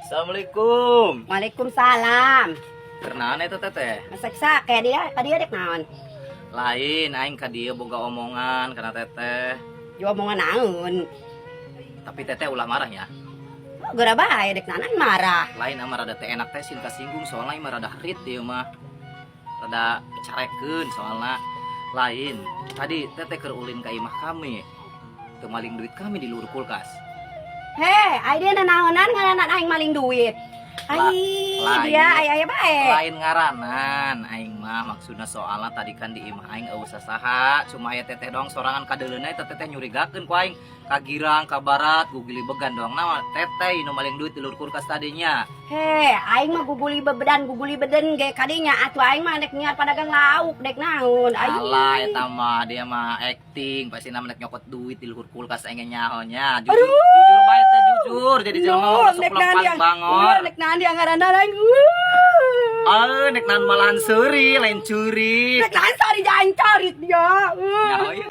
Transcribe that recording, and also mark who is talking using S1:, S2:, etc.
S1: Assalamualaikum.
S2: Waalaikumsalam.
S1: Keur naon eta, Teteh?
S2: Masak kayak dia, tadi dek naon?
S1: Lain, aing ka dieu boga omongan kana Teteh.
S2: Jual omongan naon?
S1: Tapi Teteh ulah marah ya.
S2: Oh, geura bae dek naon marah.
S1: Lain ama rada teu enak teh sieun kasinggung, soalnya mah rada herit ieu mah. Rada carekeun soalnya. Lain, tadi Teteh keur ulin ka imah kami. Teu maling duit kami di luhur kulkas?
S2: Heh, ai dia nanaonan ngaranan aing maling duit? Ai
S1: Lain.
S2: Dia ai aya bae.
S1: Lain ngaranan, aing mah maksudna soalnya tadi kan di imah aing euweuh sasaha, cuma aya Teteh doang sorangan. Kadeuleuna eta Teteh nyurigakeun ku aing, ka girang, ka barat, gugilibegan doang naon Teteh nu maling duit di luhur kulkas tadinya?
S2: Heh, aing mah guguli bebedan guguli beden ge kadinya atuh, aing mah dek nyiar padagang lauk dek naon. Ai.
S1: Alah, eta mah dia mah acting, pasti namanya nyokot duit di luhur kulkas, aing nyaho nya. Jujur, jujur bae teh, jujur. Jadi jelema mah masuk
S2: Dek
S1: pulang
S2: naon
S1: paling
S2: dia.
S1: Bangor.
S2: Dek naon dia ngaranan aing.
S1: Ah, nek naon malahan seuri, lain curi.
S2: Dek naon sari jangan cari dia.
S1: Nyaho ieu.